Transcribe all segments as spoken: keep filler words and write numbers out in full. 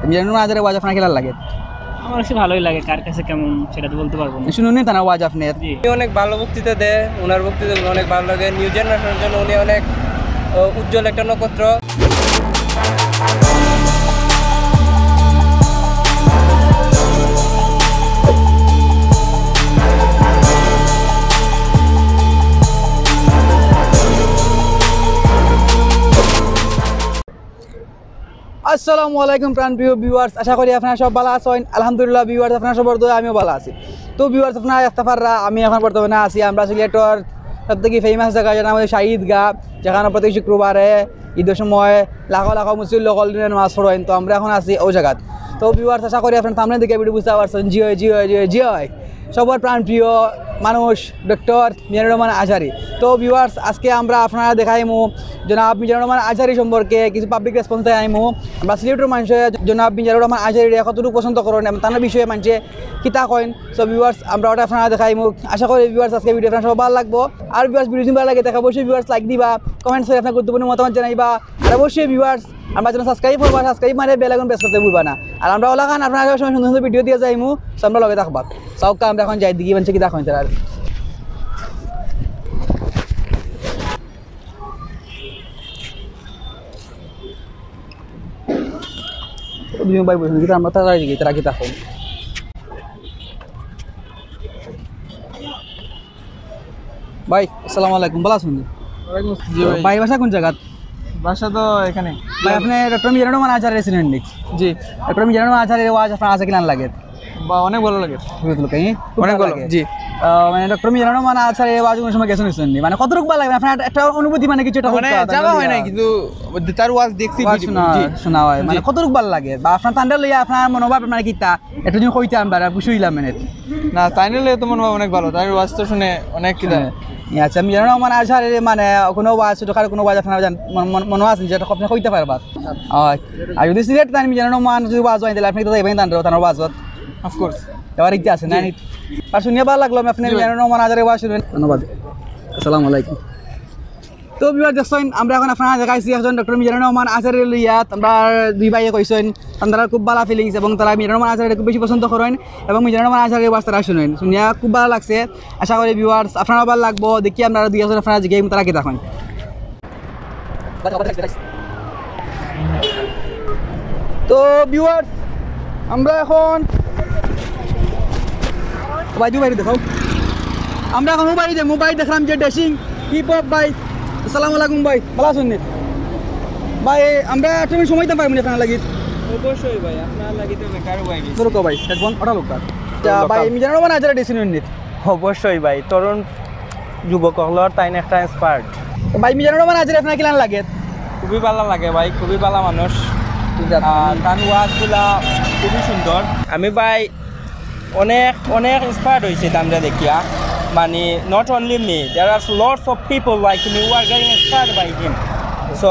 মিজানুর রহমান আজহারের ওয়াজ আপনার কিলা লাগে? আমার কাছে ভালোই লাগে, কার কাছে কেমন সেটা তো বলতে পারবো না। শুনছইন নি তান ওয়াজ আপনে? জি। উনি অনেক ভালো বক্তৃতা দেয়, ওনার বক্তৃতাগুলো অনেক ভালো লাগে। নিউ জেনারেশনের জন্য উনি অনেক, আহ, উজ্জ্বল একটা নক্ষত্র। আসসালামু আলাইকুম প্রাণপ্রিয় ভিউয়ার্স, আশা করি আপনারা সব ভালা আছইন। আলহামদুলিল্লাহ ভিউয়ার্স, আপনারা সবর দোয়ায় আমিও ভালা আছি। তো ভিউয়ার্স, আপনারা দেখতা পাররা আমি এখন বর্তমানে আছি আমরা সিলেটর সব থাকি ফেমাস জাগা, যেটার নাম অইলো শাহিদ গাহ, যেখানো প্রতি শুক্রবারে ইদর সময় লাখো লাখো মুসল্লি অকল দিনে নামাজ পড়ইন। তো আমরা এখন আছি অউ জাগাত। তো ভিউয়ার্স, আশা করি আপনারা থাম্বনেইল দেখিয়া ভিডিও বুঝতা পারছইন। জি অয়, জি অয়, জি অয়, জি অয়। সবর প্রাণপ্রিয় মানুষ ডক্টর মিজানুর রহমান আজহারি। তো ভিউয়ার্স, আজকে আমরা আপনারারে দেখাইমু জনাব মিজানুর রহমান আজহারি সম্পর্কে কিছু পাবলিক রেসপন্স দেখাইমু। আমরা সিলেটর মানষে জনাব মিজানুর রহমান আজহারিরে কতটুকু পছন্দ করইন এবং তান বিষয়ে মানষে কিতা কইন। So ভিউয়ার্স, আমরা ওটা আপনারারে দেখাইমু। আশা করি ভিউয়ার্স, আজকে ভিডিও আপনারার সবর ভালা লাগবো। আর ভিউয়ার্স, ভিডিও যদি ভালা লাগে থাকে অবশ্যই ভিউয়ার্স লাইক দিবা, কমেন্টস করি আপনার গুরুত্বপূর্ণ মতামত জানাইবা। আর অবশ্যই ভিউয়ার্স, আমরার চ্যানেল সাবস্ক্রাইব করবা, সাবস্ক্রাইব মানে বেল আইকন প্রেস করতে ভুলবা না। আর আমরা অলাখান আপনারার সব সময় সুন্দর সুন্দর ভিডিও দিয়া যাইমু। So আমরা অলাখান যাই, দেখি মানষে কিতা কইন তারা। দুইজন ভাই বলছেন, কিতা আমরা তারা দেখি, তারা কিতা কইন। ভাই, আসসালামু আলাইকুম, ভালা আছইন নি? ওয়ালাইকুম আসসালাম। জি ভাই। ভাই, বাসা কোন জাগাত? বাসা তো এখানে। ভাই, আপনে ডক্টর মিজানুর রহমান আজহারিরে চিনইন নি? জি। ডক্টর মিজানুর রহমান আজহারির ওয়াজ আপনার কাছে কিলান লাগে? বা, অনেক ভালা লাগে। খুবই ভালা লাগে, হ্যাঁ? খুব অনেক ভালা ভালা লাগে। জি। আহ, মানে, ডক্টর মিজানুর রহমান আজহারির ওয়াজ কোনো সময় গেছইন নি? মানে, কতটুকু ভালা লাগে? আপনার একটা অনুভূতি, মানে, কিছু একটা মানে, কইতা, যাওয়া তাহলে হয় নাই, ইয়া। কিন্তু তার ওয়াজ দেখছি, ওয়াজ video, শোনা, জি। শোনা হয়। জি। মানে, কতটুকু ভালা লাগে? বা আপনার তানরে লইয়া আপনার মনোভাব, মানে, কিতা? একটু যদি কইতা আমরা, খুশি অইলাম, মানে। না, তাইনরে লইয়া তো মনোভাব অনেক ভালা। তাইনর ওয়াজ তো শুনে অনেক কিতা। হ্যাঁ। আচ্ছা, মিজানুর রহমান আজহারির, মানে, কোনো ওয়াজ, ছোটখাটো কোনো ওয়াজ আপনার জান-, মন-, মন-, মনো আছে যেটা আপনে কইতা পারবা? আর, আর যদি সিলেট তাইন মিজানুর রহমান যদি ওয়াজ অয়, তাহলে আপনে তো যাইবেন তানর, তানর ওয়াজত। Of course। যাওয়ার ইচ্ছা আছে, না? জি। আর শুনিয়া ভালা লাগলো, আপনে জি ভাই। মিজানুর রহমান আজহারির ওয়াজ শুনবেন। ধন্যবাদ। আসসালামু আলাইকুম। তো ভিউয়ার দেখছইন, আমরা এখন আপনারারে দেখাইছি একজন ডক্টর মিজানুর রহমান আজহারিরে লইয়া। আমরা দুই ভাইয়ে কইছইন, তানরার খুব ভালা feelings এবং তারা মিজানুর রহমান আজহারিরে খুব বেশি পছন্দ করইন এবং মিজানুর রহমান আজহারির ওয়াজ তারা শুনইন। শুনিয়া খুব ভালা লাগছে। আশা করি ভিউয়ার্স আপনারারও ভালা লাগবো। দেখি আমরা দুই একজন আপনারারে জিগাইমু তারা কিতা কইন। তো ভিউয়ার্স, আমরা এখন ভাই, দুই ভাইরে দেখাও। আমরা এখন ভাই, যে ভাই দেখলাম যে ড্যাশিং হিপ হপ ভাই। আসসালামু আলাইকুম ভাই, ভালা আছইন নি? ভাই, আমরা একটা সময় দিতাম পারমু নি আপনার লাগি? অবশ্যই ভাই, আপনার লাগি তো বেকার ভাই। ধরো তো ভাই, হেডফোন ওটা লোক। আচ্ছা, ভাই, মিজানুর রহমান আজহারিরে চিনইন নি? অবশ্যই ভাই, তরুণ যুবক অকলর তাইন একটা inspired। ভাই, মিজানুর রহমান আজহারিরে আপনার কিলান লাগে? খুবই ভালা লাগে ভাই, খুবই ভালা মানুষ। ঠিক আছে। আর তান ওয়াজগুলা খুবই সুন্দর। আমি ভাই অনেক, অনেক inspired অইছি তানরে দেখিয়া। মানে, not only me, there are lots of people like me who are getting inspired by him. So,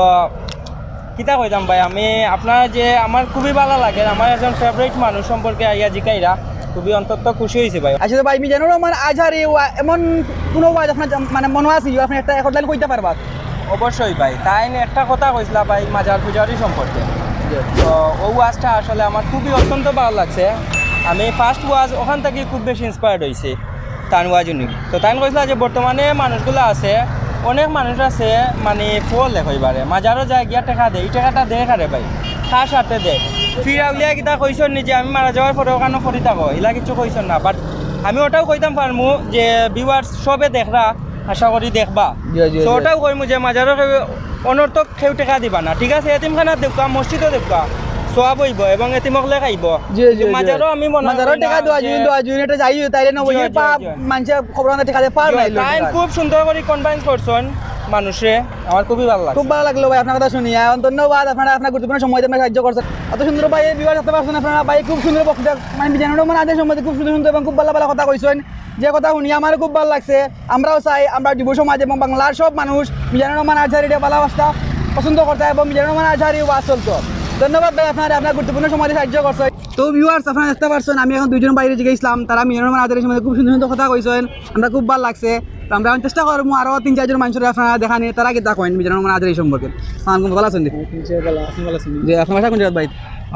কিতা কইতাম ভাই, আমি আপনার যে আমার খুবই ভালা লাগে, আমার একজন favourite মানুষ সম্পর্কে আইয়া জিকাইরা, খুবই অন্তত খুশি অইছি ভাই। আচ্ছা তো ভাই, মিজানুর রহমান আজহারি ওয়া-, এমন কোনো ওয়াজ আপনার জাম-, মানে মনো আছে যে আপনি একটা এক লাইন কইতা পারবা? অবশ্যই ভাই, তাইন একটা কথা কইছলা ভাই মাজার পূজারি সম্পর্কে। জি। তো ও ওয়াজটা আসলে আমার খুবই অত্যন্ত ভালা লাগছে। আমি first ওয়াজ ওখান থাকি খুব বেশি inspired অইছি। তান ওয়াজ হুনি। তো তাইন কইছলা যে বর্তমানে মানুষগুলা আছে, অনেক মানুষ আছে, মানে, ফল দেয় কইবারে, মাজারো যায় গিয়া টেকা দেয়, ই টেকাটা দেয় কারে ভাই? কার স্বার্থে দেয়? ফির আউলিয়া কিতা কইছইন নি যে আমি মারা যাওয়ার পরে ওখানো পড়ি থাকো, ইলা কিচ্ছু কইছইন না। But আমি ওটাও কইতাম পারমু যে viewers সবে দেখরা, আশা করি দেখবা। জি, জি, So জি। ওটাও কইমু যে মাজারো কেউ অনর্থক কেউ টেকা দিবা না, ঠিক আছে? এতিমখানাত দেউক্কা, মসজিদো দেউক্কা, সওয়াব অইবো এবং এতিম অকলে খাইবো। জি, জি, কিন্তু জি। মাজারো আমি মনে মাজারো করি না টেকা দেওয়া যে যদি, দেওয়া যদি, এটা যাই, তাইলে নবী জি, জি, পাপ, জি। মানষে কবরখানাত টেকা দিয়া পার জি, নাই, তাইন খুব সুন্দর করি convince করছইন মানুষরে, আমার খুবই ভালা লাগছে। খুব ভালা লাগলো ভাই আপনার কথা শুনিয়া, ধন্যবাদ আপনারা আপনার গুরুত্বপূর্ণ সময় দিয়া আপনারা সাহায্য করছইন। অত সুন্দর ভাই, viewers দেখতা পারছইন আপনারা, ভাই খুব সুন্দর বক্তৃতা, মানে, মিজানুর রহমান আজহারির সম্বন্ধে খুব সুন্দর সুন্দর এবং খুব ভালা ভালা কথা কইছইন। যে কথা হুনি আমার খুব ভালা লাগছে। আমরাও চাই আমরা যুব সমাজ এবং বাংলার সব মানুষ মিজানুর রহমান আজহারিরে ভালোবাসতা, পছন্দ করতা এবং মিজানুর রহমান আজহারির ওয়াজ চলতো। ধন্যবাদ ভাই, আপনারা আপনার গুরুত্বপূর্ণ সময় দিয়া সাহায্য করছইন। তো ভিউয়ার্স, আপনারা দেখতা পারছইন, আমি এখন দুইজন ভাইরে জিগাইছিলাম, তারা মিজানুর রহমান আজহারির সম্বন্ধে খুব সুন্দর সুন্দর কথা কইছইন। আমরা খুব ভালা লাগছে। তো আমরা এখন চেষ্টা করমু আরো তিন চাইরজন মানষরে আপনারারে দেখানি, তারা কিতা কইন মিজানুর রহমান আজহারি সম্পর্কে। আসসালামু আলাইকুম, ভালা আছইন নি? জি, ভালা আছি, ভালা আছইন নি? জি, আপনার বাসা কোন জাগাত ভাই?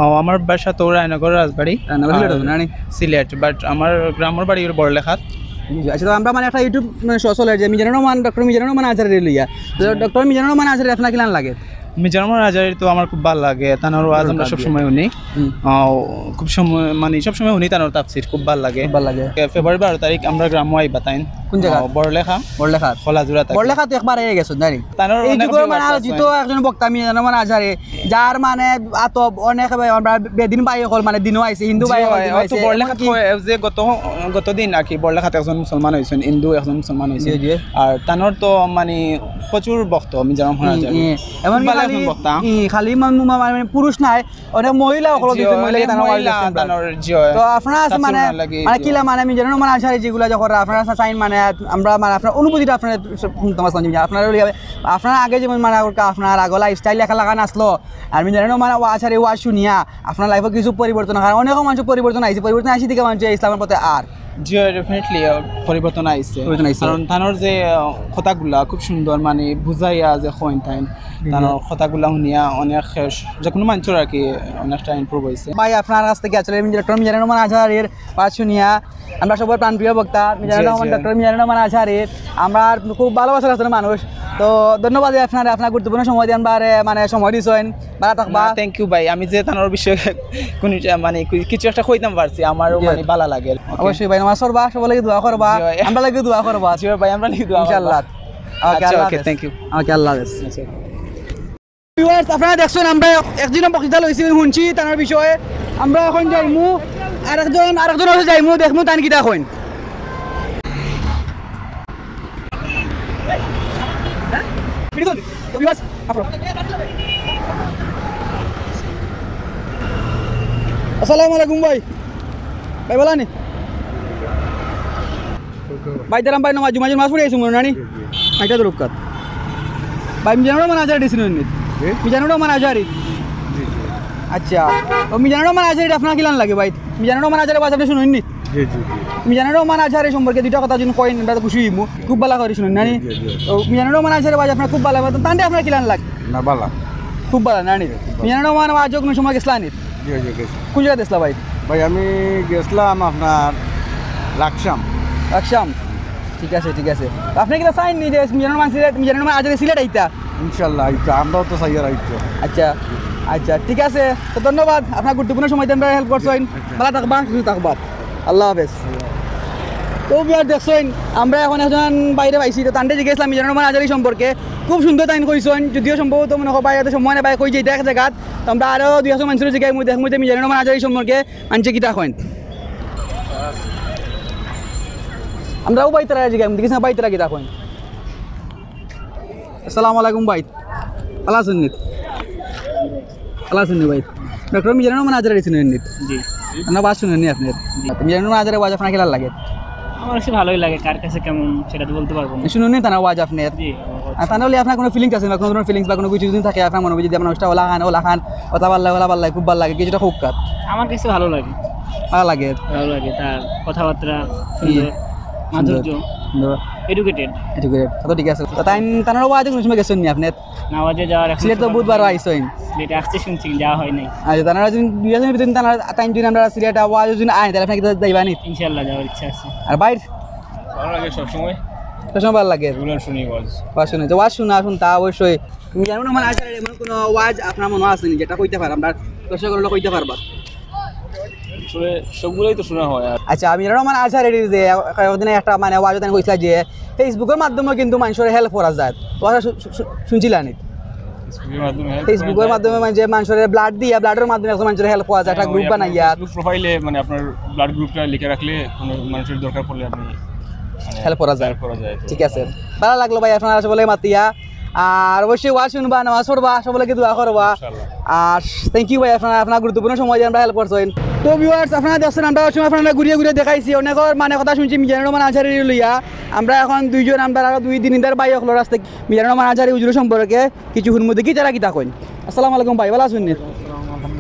ও, আমার বাসা তো রায়নগর রাজবাড়ি। রায়নগর, সিলেট আর তো না নি? সিলেট, but আমার গ্রামর বাড়ি হলো বড়লেখাত। জি, আচ্ছা, তো আমরা মানে একটা YouTube মানে শো চলে যে মিজানুর রহমান, ডক্টর মিজানুর রহমান আজহারিরে লইয়া। তো জি। ডক্টর মিজানুর রহমান আজহারিরে আপনার কিলান লাগে? মিজানুর রহমান আজহারিরে তো আমার খুব ভালা লাগে, তানর ওয়াজ আমরা সব সময় হুনি। হুম। আহ, খুব সময়, মানে, সব সময় হুনি তানর তাফসির, খুব ভালা লাগে। খুব ভালা লাগে। এ, ফেব্রুয়ারি বারো তারিখ আমরা গ্রামো আইবা তাইন। কোন জাগা? আহ, বড়লেখা। বড়লেখাত? খোলাজুড়া থাকি। বড়লেখাত তো একবার আইয়া গেছো, জানি। তানর এই অনেক যুগর viewers মানে আরো আছে। জিত একজন বক্তা মিজানুর রহমান আজহারি, যার মানে আতব অনেক ভাই আমরা বেদিন ভাই অকল মানে দিনও আইছে, হিন্দু জি ভাই অকল ভাই, দিনও অত আইছে। বড়লেখাত এমনকি হয় যে গত, গত দিন আর কি বড়লেখাত একজন মুসলমান হইছেন, হিন্দু একজন মুসলমান হইছেন। জি, জি। আর তানর তো মানে প্রচুর ভক্ত মিজানুর রহমান হুম, আজহারি। হুম। এমনকি ভালা খালি, একজন বক্তা। হুম, খালি মান-, মা-, মানে পুরুষ নাই, অনেক মহিলা অকল জি, দিছে, মহিলা অনেক তানর মহিলা ওয়াজ দেখছেন তানর, জি, তো আপনারা আছে তাফসির মানে, ওনার লাগি, মানে জি। কিলা মানে মিজানুর রহমান আজহারি যেগুলা যখন আপনারা চাইন মানে আমরা মানে আপনার অনুভূতিটা আপনার শুনতাম আসলাম যে আপনারা ওই আপনারা আগে যেমন মানে আপনার আগে লাইফস্টাইল লেখা লাগান আসলো, আর মিজানুর রহমান আজহারি ওয়াজ শুনিয়া আপনার লাইফে কিছু পরিবর্তন, কারণ অনেক মানুষ পরিবর্তন আইছে, পরিবর্তন আইছে দিকে মানুষ ইসলামের পথে আর জি, definitely, আহ, পরিবর্তন আইছে। পরিবর্তন আইছে। কারণ তানর যে, আহ, কথাগুলা খুব সুন্দর, মানে, বুঝাইয়া যে কইন তাইন, হুম। তানর কথাগুলা শুনিয়া অনেক, আহ, যে কোনো মানুষের আর কি অনেকটা improve হইছে। ভাই, আপনার কাছ থেকে আসলে ডক্টর মিজানুর রহমান আজহারির ওয়াজ শুনিয়া আমরা সবার প্রাণপ্রিয় বক্তা মিজানুর জি, রহমান, জি। ডক্টর মিজানুর রহমান আজহারি, আমরা খুব ভালোবাসা রাখছেন মানুষ। তো ধন্যবাদ আপনারে, আপনার গুরুত্বপূর্ণ সময় দিয়ে আমরা, মানে, সময় দিছেন। ভালা থাকবা। না, thank you ভাই, আমি যে তানর বিষয়ে কোন, মানে, কি-, কিছু একটা কইতাম পারছি, আমারও জি। মানে ভালা লাগে। Okay। অবশ্যই ভাই, নামাজ পড়বা, সবার লাগি দোয়া করবা, জি ভাই। আমরা লাগি দোয়া করবা। জি ভাই, আমরা লাগি দোয়া করবা। ইনশাআল্লাহ। Okay, আচ্ছা, আল্লাহ okay, হাফেজ। Thank you। Okay, আল্লাহ হাফেজ। আচ্ছা। Viewers, আপনারা দেখছেন আমরা একজন বক্তৃতা লইছি, শুনছি তার বিষয়ে। আমরা এখন যাইমু আরেকজন, আরেকজন আছে যাইমু, দেখমু তান কিতা কইন। Viewers, আপনারা। আসসালামু আলাইকুম ভাই। ভাই, ভালা নি? ভাই, দাঁড়ান ভাই, নমাজ, জুমা, জুমা পড়ে আইছি মনে নানি? জি, জি। এটা তো রুকাত। ভাই, মিজানুর রহমান আজহারি দিছিল নি? জি? মিজানুর রহমান আজহারি। জি, জি। আচ্ছা। তো মিজানুর রহমান আজহারি আপনার কিলান লাগে ভাই? মিজানুর রহমান আজহারি ওয়াজ আপনি শুনইন নি? জি, জি, জি। মিজানুর রহমান আজহারি সম্পর্কে দুইটা কথা যদি কইন, আমরা তো খুশি হইমু। খুব ভালা করে শুনইন নানি? জি, জি, জি। তো মিজানুর রহমান আজহারি ওয়াজ আপনার খুব ভালা লাগে। তানরে আপনার কিলান লাগে? না, ভালা। খুব ভালা নানি? জি, খুব ভালা। মিজানুর রহমান ওয়াজ কোনো সময় গেছলা নি? জি, জি, গেছি। কোন জাগাত গেছলা ভাই? ভাই, আমি গেছলাম আপনার লাকসাম। লাকসাম? ঠিক আছে, ঠিক আছে। তো আপনি কিতা চাইন নি যে মিজানুর রহমান সিলেট, মিজানুর রহমান আজহারি সিলেট আইতা? ইনশাআল্লাহ, আইতা। আমরাও তো চাইয়ার আইতো। আচ্ছা, আচ্ছা, ঠিক আছে। তো ধন্যবাদ, আপনার গুরুত্বপূর্ণ সময় দিয়া আমরা help করছইন। আচ্ছা। ভালা থাকবা, সুস্থ থাকবা। আল্লাহ হাফেজ। তো viewers দেখছইন, আমরা এখন একজন ভাইরে পাইছি, তো তানরে জিজ্ঞেস করলাম মিজানুর রহমান আজহারি সম্পর্কে। খুব সুন্দর তাইন কইছইন, যদিও সম্ভবত মনে হয় ভাই এত সময় না ভাই কই যে এটা এক জাগাত। তো আমরা আরো দুই একজন মানুষরে জিগাইমু, দেখমু যে মিজানুর রহমান আজহারি সম্পর্কে মানষে কিতা কইন। আমরাও ভাই তারা জিগাইমু, দেখি না ভাই তারা কিতা কইন। আসসালামু আলাইকুম ভাই, ভালা আছইন নি? ভালা আছইন নি ভাই? ডক্টর মিজানুর রহমান আজহারি চিনইন নি? জি। না, ওয়াজ শুনইন নি আপনি? জি। মিজানুর রহমান আজহারির ওয়াজ আপনার কিলা লাগে? আমার কাছে ভালোই লাগে, কার কাছে কেমন সেটা তো বলতে পারবো না। শুনইন নি তান ওয়াজ আপনি? জি, অবশ্যই। আর তান অইলে আপনার কোনো feelings আছে না? কোনো ধরনের feelings বা কোনো কিছু যদি থাকে আপনার মনে হয় যদি আপনার ওয়াজটা ওলা খান, ওলা খান, কথা ভালা লাগে, ওলা ভালা লাগে, খুব ভালা লাগে, কিছুটা হোক কার? আমার কাছে ভালো লাগে। ভালা লাগে? ভালো লাগে, তার কথাবার্তা জি। সুন্দর, সুন্দর। মাধুর্য, সুন্দর। Educated। Educated, তা তো ঠিক আছে। তো তাইন, তান ওয়াজে কোনো সময় গেছইন নি আপনি? না, ওয়াজে যাওয়ার এখন সিলেট তো সৌভাগ্য বুধবার হয়নি। আইছইন। সিলেটে আসছি শুনছি, যাওয়া হয় নাই। আচ্ছা, তান যদি দুই হাজার ভিতরে তান, তাইন যদি আমরা সিলেট ওয়াজ যদি আইন, তাহলে আপনি কিতা যাইবা নি? ইনশাআল্লাহ যাওয়ার ইচ্ছা আছে। আর ভাই? ভালো লাগে সবসময়। সবসময় ভালা লাগে? Regular শুনি ওয়াজ। ওয়াজ শুনি। তো ওয়াজ শুনা, শুনতা অবশ্যই। মিজানুর রহমান আজহারির এমন কোনো ওয়াজ আপনার মনে আছে নি যেটা কইতা পারবা, আমরা দর্শকরে কইতা পারবা? আসলে সবগুলাই তো শোনা হয় আর। আচ্ছা, মিজানুর রহমান আজহারির যে কয়েকদিন একটা মানে ওয়াজ তাইন কইছিলা যে Facebook-র মাধ্যমে কিন্তু মানষরে help করা যায়। ওয়াজ শু-, শু-, শু-, শুনছিলা নি? Facebook-র মাধ্যমে help করা যায়। Facebook-র মাধ্যমে মানে যে মানষরে blood দিয়া, blood-র মাধ্যমে একজন মানষরে help করা যায়, একটা হ্যাঁ, ওই group আপনার বানাইয়া। Facebook profile-এ মানে আপনার blood group-টা লিখে রাখলে কোনো মানুষের দরকার পড়লে আপনি মানে help করা যায়। Help করা যায় তো। ঠিক আছে। ভালা লাগলো ভাই, আপনার আসলে মাতিয়া। আর অবশ্যই ওয়াজ শুনবা, নামাজ পড়বা, সব লাগি দোয়া করবা। ইনশাআল্লাহ। আর thank you ভাই, আপনারা, আপনারা গুরুত্বপূর্ণ সময় দিয়া আমরা help করছইন। তো viewers, আপনারা দেখছইন, আমরা সবসময় আপনারা ঘুরিয়ে ঘুরিয়ে দেখাইছি, অনেকর মানে কথা শুনছি মিজানুর রহমান আজহারিরে লইয়া। আমরা এখন দুইজন, আমরা আরো দুই তিন ইন্দার ভাই অকলর কাছ থাকি মিজানুর রহমান আজহারি হুজুর সম্পর্কে কিছু হুনমু, দেখি তারা কিতা কইন। আসসালামু আলাইকুম ভাই, ভালা আছইন নি?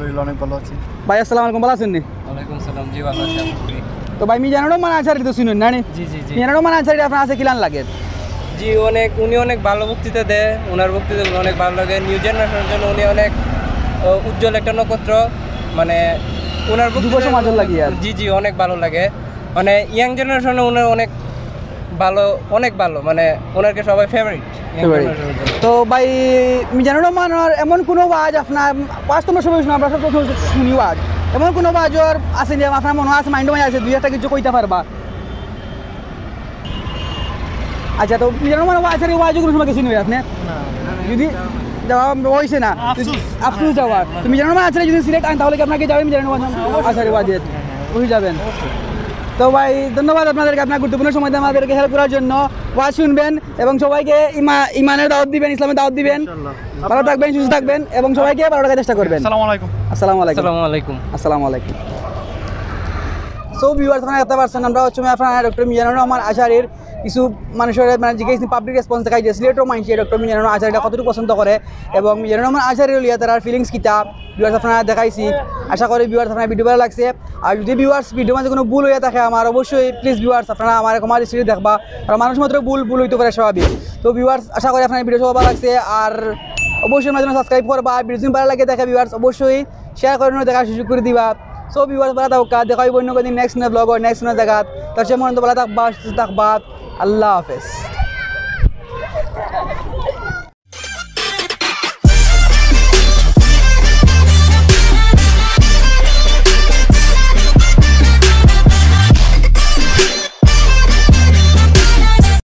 আলহামদুলিল্লাহ, অনেক ভালো আছি। ভাই, আসসালামু আলাইকুম, ভালো আছেন নি? ওয়ালাইকুম সালাম। জি, ভালো আছি, আলহামদুলিল্লাহ। তো ভাই, মিজানুর রহমান আনসারী তো চিনইন না নি? জি, জি, জি। মিজানুর রহমান আনসারী আপনার কাছে কিলান লাগে? জি, অনেক, উনি অনেক ভালো বক্তৃতা দেয়। ওনার বক্তৃতাগুলো অনেক ভালো লাগে। নিউ জেনারেশনের জন্য উনি অনেক আহ, উজ্জ্বল একটা নক্ষত্র। মানে, ওনার বক্তৃতা যুব সমাজের লাগি আর। জি, জি, অনেক ভালো লাগে। মানে, ইয়াং জেনারেশনে ওনার অনেক ভালো, অনেক ভালো। মানে, ওনাকে সবাই ফেভারিট। Favourite। তো ভাই, মিজানুর রহমানর এমন কোনো ওয়াজ আপনার, ওয়াজ তো আমরা সবাই শুনি, আমরা সব তো শুনি ওয়াজ, এমন কোনো ওয়াজর আছে নি আপনার মনে আছে, মাইন্ডো আছে, দুই একটা কিছু কইতা পারবা? আচ্ছা, তো মিজানুর রহমান ওয়াজ আর ওয়াজ কোনো সময় গেছেন নি আপনি? যদি যাওয়া হয়েছে না, আফসোস। আফসোস যাওয়ার। তো মিজানুর রহমান আনসারী যদি সিলেট আন, তাহলে কি আপনাকে যাবেন মিজানুর রহমান আনসারী ওয়াজে? অবশ্যই যাবেন। তো ভাই, ধন্যবাদ আপনাদেরকে, আপনার গুরুত্বপূর্ণ সময় দিয়ে আমাদেরকে হেল্প করার জন্য। ওয়াজ শুনবেন এবং সবাইকে ইমা-, ইমানের দাওয়াত দিবেন, ইসলামের দাওয়াত দিবেন। ভালো থাকবেন, সুস্থ থাকবেন এবং সবাইকে ভালো রাখার চেষ্টা করবেন। আসসালামু আলাইকুম। আসসালামু আলাইকুম। আসসালামু আলাইকুম। আসসালামু আলাইকুম। সো ভিউয়ার্স, আপনারা দেখতে পাচ্ছেন, আমরা হচ্ছে আপনার ডক্টর মিজানুর রহমান আনসারীর কিছু মানুষের মানে জিজ্ঞেস পাবলিক রেসপন্স দেখাই যে সিলেটর মানুষে ডক্টর মিজানুর রহমান আনসারীটা কতটুকু পছন্দ করে এবং মিজানুর রহমান আনসারী লিয়া তার ফিলিংস কিতা ভিউয়ার্স আপনারা দেখাইছি। আশা করি ভিউয়ার্স আপনার ভিডিও ভালো লাগছে। আর যদি ভিউয়ার্স ভিডিও মাঝে কোনো ভুল হয়ে থাকে আমার, অবশ্যই প্লিজ ভিউয়ার্স আপনারা আমার ক্ষমা দৃষ্টিতে দেখবা, কারণ মানুষ মাত্র ভুল, ভুল হইতে পারে স্বাভাবিক। তো ভিউয়ার্স, আশা করি আপনার ভিডিও সব ভালো লাগছে। আর অবশ্যই আমার জন্য সাবস্ক্রাইব করবা। ভিডিও যদি ভালো লাগে থাকে ভিউয়ার্স, অবশ্যই শেয়ার করে দেখার সুযোগ করে দিবা। সো ভিউয়ার্স, ভালো থাকুক, দেখা হইব অন্য কোনো দিন নেক্সট কোনো ব্লগ আর নেক্সট কোনো জায়গাত। তার সে মনে ভালো থাকবা, সুস্থ থাকবা। আল্লাহ হাফেজ।